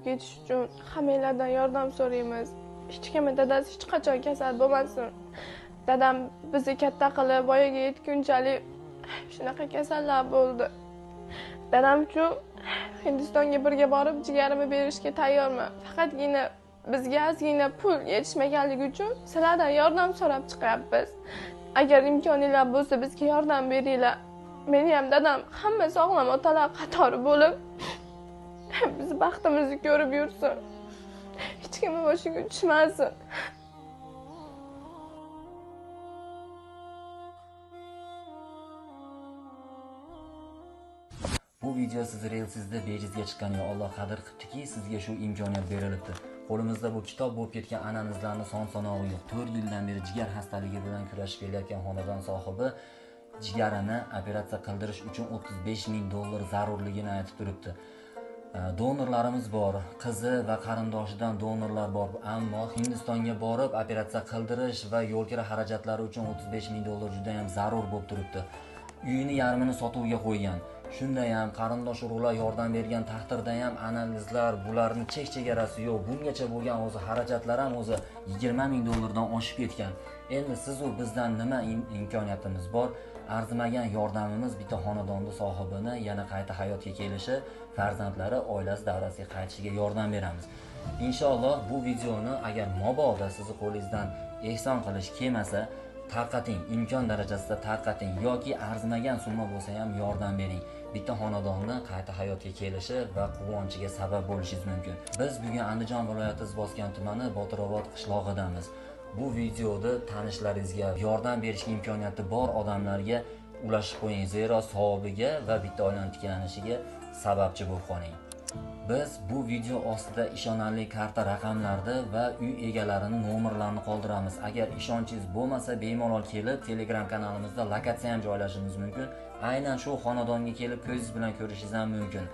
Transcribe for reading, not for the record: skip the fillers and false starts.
ketish uchun hammanglardan yordam so'raymiz. Hech kimni dadasi hech qachon kasal bo'lmasin. Dadam bizni katta qilib voyaga yetgunchalik shunaqa kasallar bo'ldi. Dadam uchun Hindistonga birga borib jigarimni berishga tayyorman. Faqatgina bizga ozgina pul yetishmaganligi uchun sizlardan yordam so'rab chiqyapmiz. Agar imkoninglar bo'lsa bizga yordam beringlar. Meni ham dadam hamma sog'lom otalar qatori bo'lib biz baxtimizni ko'rib yursin. Hech kimni boshiga tushmasin. Bu video siz Reels'da bejizga chiqqan yo Alloh qadr qilibdiki, sizga shu imkoniyat berilibdi. Qo'limizda bu kitob bo'lib ketgan analizlarni son sanog'i yo'q. 4 yildan beri jigar xastaligi bilan kurashib kelayotgan xonadon sohibi jigarini operatsiya qildirish uchun $35,000 zarurligini aytib turibdi. Donorlarimiz bor, qizi va qarindoshidan donorlar bor, ammo Hindistonga borib operatsiya qildirish va yo'l kira xarajatlari uchun $35,000 juda ham zarur bo'lib turibdi. Uyini yarmini sotuvga qo'ygan. Shunda ham qarindosh urug'lar yordam bergan taqdirda ham analizlar, bularning chek-chegarasi yo'q. Bungacha bo'lgan o'zi xarajatlar ham o'zi $20,000 dan oshib ketgan. Endi siz u bizdan nima imkoniyatimiz bor? Arzimagan yordamimiz bitta xonadonning sohibini yana qayta hayotga kelishi, farzandlari, oilasi davrasiga qaytishiga yordam beramiz. Inshaalloh bu videoni agar mabodo sizni qo'lingizdan ehson qilish kelmasa, tarqating, imkon darajasida tarqating yoki arzimagan summa bo'lsa ham yordam bering. Bitta xonadonni qayta hayotga kelishi va quvonchiga sabab bo'lishingiz mumkin. Biz bugun Andijon viloyati Izboskan tumani Botirobod qishlog'idamiz. Bu videoda tanishlaringizga, yordam berishga imkoniyati bor odamlarga ulashib qo'ying, zero savobiga va bitta oilani tiklanishiga sababchi bo'lib qoling. Biz bu video ostida ishonarli karta raqamlarni va uy egalarining nomerlarini qoldiramiz. Agar ishonchingiz bo'lmasa, bemalol kelib Telegram kanalimizda lokatsiya ham joylashimiz mumkin. Aynan shu xonadonga kelib ko'zingiz bilan ko'rishingiz ham mumkin.